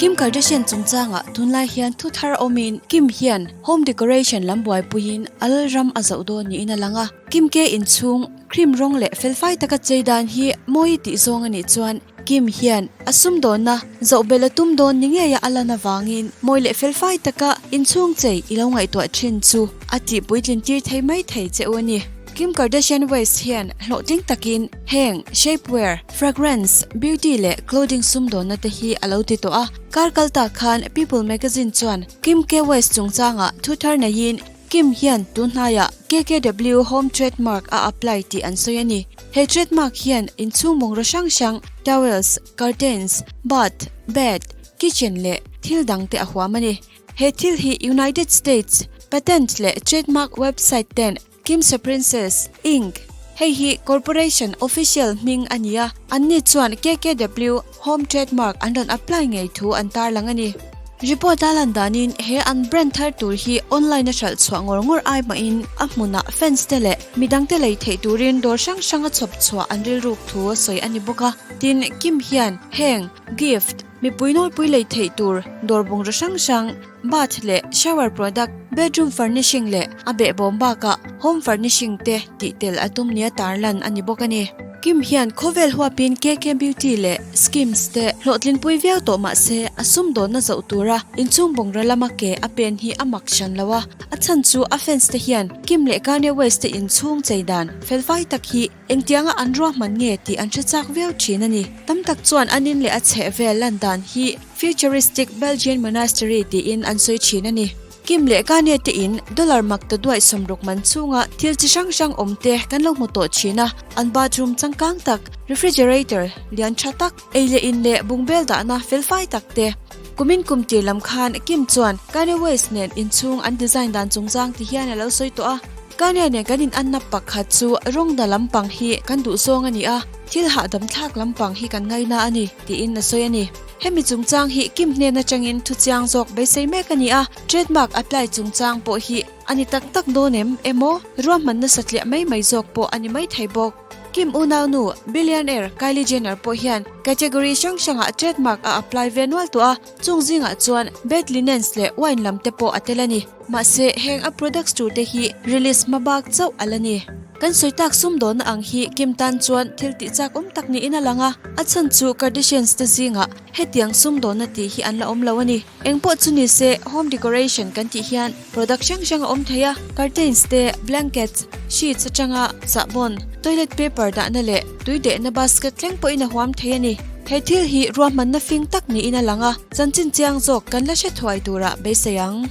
Kim Kardashian chungchangah tunlai hian thu thar awmin Kim hian home decoration lam buaipuiin a lalram a zoh dawn niin a lang a. Kim ke inchhung cream rawng leh felfai taka chei dan hi mawi tih zawng a nih chuan Kim hian a sumdawnna zoh belh a tum dawn ni ngeia a lan avangin mawi leh felfai taka inchhung chei i lo ngaihtuah thin chu a tih puitlin tir thei mai thei che u a ni. Kim Kardashian West hian hlawhtling takin heng shapewear, fragrance, beauty leh clothing sumdawnna te hi a lo ti tawh a. Kar kal tak khan People magazine chuan Kim K West chungchangah thu thar neiin Kim hian tun hnaiah KKW Home Trademark a apply tih an sawi a ni. He trademark hian inchhung bungraw hrang hrang, towels, curtains, bath, bed, kitchen leh thil dang te a huam a ni. He thil hi United States Patent leh Trademark website ten Kim's Princess, Inc. Hei hi corporation official hming a ni a, anni chuan KKW Home Trademark an rawn apply ngei thu an tarlang a ni. Report a lan danin he an brand thar tur hi online a hralh chhuah ngawr ngawr ai mahin a hmunah fans te leh midangte lei theih turin dawr hrang hranga chhawp chhuah an rilruk thu a sawi a ni bawk a. Tin, Kim hian heng gift, mipui nawlpui lei theih tur dawr bungraw hrang hrang, bath leh shower product, bedroom furnishing leh a behbawm bakah home furnishing te tih tel a tum nia tarlan a ni bawk a ni. Kim hian khawvel huapin KK Beauty leh Skims te hlawhtlinpui viau tawh mah se a sumdawnna zoh tura inchhung bungraw lama ke a pen hi a mak hran lo a, a chhan chu a fans te hian Kim leh Kanye West te inchhung chei dan felfai tak hi Engtianga an ruahman nge tih an hre chak viau thin a ni. Tam tak chuan an in leh a chhehvel lan dan hi Futuristic Belgian Monastery tiin an sawi thin a ni. Kim leh Kanye te in dollar mak ta duaih sawmruk man chhunga thil chi hrang hrang awm te kan lo hmu tawh thin a, an bathroom changkang tak, refrigerator lian tha tak, ei leh in leh bungbel dahna felfai tak te. Kumin kum tir lam khan Kim chuan Kanye West nen inchhung an design dan chungchang ti hian a lo sawi tawh a. Kanye nen kan inanna pakhat chu rawng da lampang hi kan duh zawng a ni a, thil hahdam thlak lampang hi kan ngaina a ni, tiin a sawi a ni. Hemi chungchang hi Kim hnen atangin thuchiang zawk beisei mek a ni a, trademark apply chungchang pawh hi a ni tak tak dawn em emaw ruahman nasa tliah mai mai zawk pawh a ni mai thei bawk. Kim unaunu, billionaire Kylie Jenner pawh hian category hrang hrangah trademark a apply ve nual tawh a, chung zingah chuan bed linens leh wine lam te pawh a tel a ni. Mahse, heng a products tur te hi release hma bak chauh a la ni. Kan sawi tak sumdawnna ang hi Kim tan chuan thil tih chak awm tak niin a lang a, a chhan chu Kardashians te zingah hetiang sumdawnna tih hi an la awm lo a ni. Eng pawh chu ni se, home decoration kan tih hian product hrang hrang a awm thei a, curtains te, blankets, sheets atanga sahbawn, toilet paper dahna leh tui dehna basket thleng pawhin a huam thei a ni. He thil hi ruahmanna fing tak niin a lang a, chanchin chiang zawk kan la hre thuai turah beisei ang.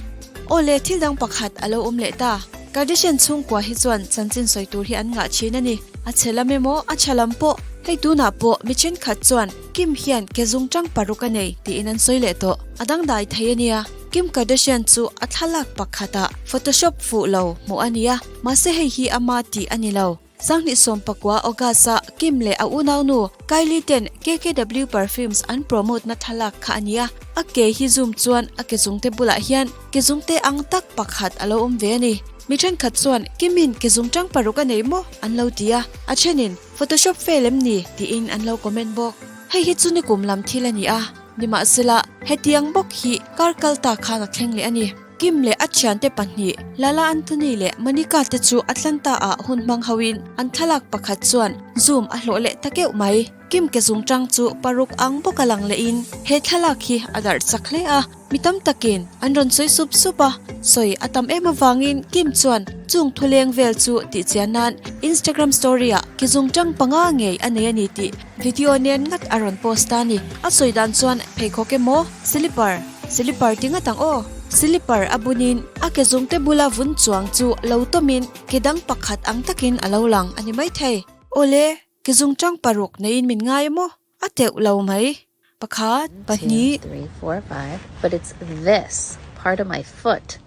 Aw le, thil dang pakhat a lo awm leh ta. Kardashian chhungkua hi chuan chanchin sawi tur hi an ngah thin a ni. A chhe lam emaw, a tha lam pawh. Hei tunah pawh mi thenkhat chuan Kim hian ke zungtang paruk a nei tiin an sawi leh tawh. A dangdai thei a nia. Kim Kardashian chu a thlalak pakhatah Photoshop fuh lo hmuh a ni a, mahse hei hi ama tih a ni lo. Sanghnih sawmpakua August-a Kim leh a unaunu Kylie ten KKW Perfumes an promote na thlalak kha a ni a, a ke hi zoom chuan a ke zungte bulah hian ke zungte ang tak pakhat a lo awm ve a ni. Mi thenkhat chuan Kim-in ke zungtang paruk a nei maw? an lo ti a, a thenin Photoshop fail em ni? tiin an lo comment bawk. Hei hi chu nikum lam thil a ni a, nimahsela hetiang bawk hi kar kal ta khan a thleng leh a ni. Kim leh a thiante pahnih, Lala Anthony leh Monica te chu Atlanta ah hun hmang ho in an thlalak pakhat chuan zoom a hlawh leh ta keuh mai. Kim ke zung tang chu paruk ang bawk a lang leh in he thlalak hi a darh chak hle a, mi tam takin an rawn sawi sup sup a, sawi a tam em avangin Kim chuan chung thuleng vel chu tih chian nan Instagram story ah ke zung tang panga ngei a nei a ni tih video nen ngat a rawn post ta a ni. A sawi dan chuan pheikhawk emaw slipper Silipar ti ngat ang aw. Silipar a bunin a ke zungte bula vun chuang chu lo tawmin ke dang pakhat ang takin a lo lang a ni maithei. Awle, ke zung tang paruk neiin min ngai emaw? A teuh lo mai. Pakhat, pahnih. Two, three, four, five, but it's this part of my foot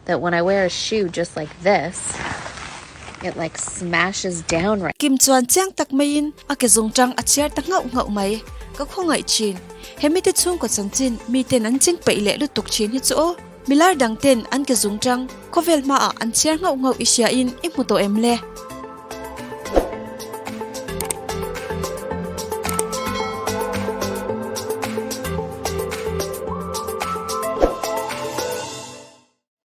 that when I wear a shoe just like this, it like smashes down right. Kim chuan chiang tak maiin a ke zung tang a chhiar ta nghauh nghauh mai. Ka khawngaih thin. He mite chhungkaw chanchin miten an ching peih leh lutuk thin hi chu aw. Milar dang ten an ke zungṭang khawvel hmaah an chhiar nghauh nghauh i hriain i hmu tawh em le?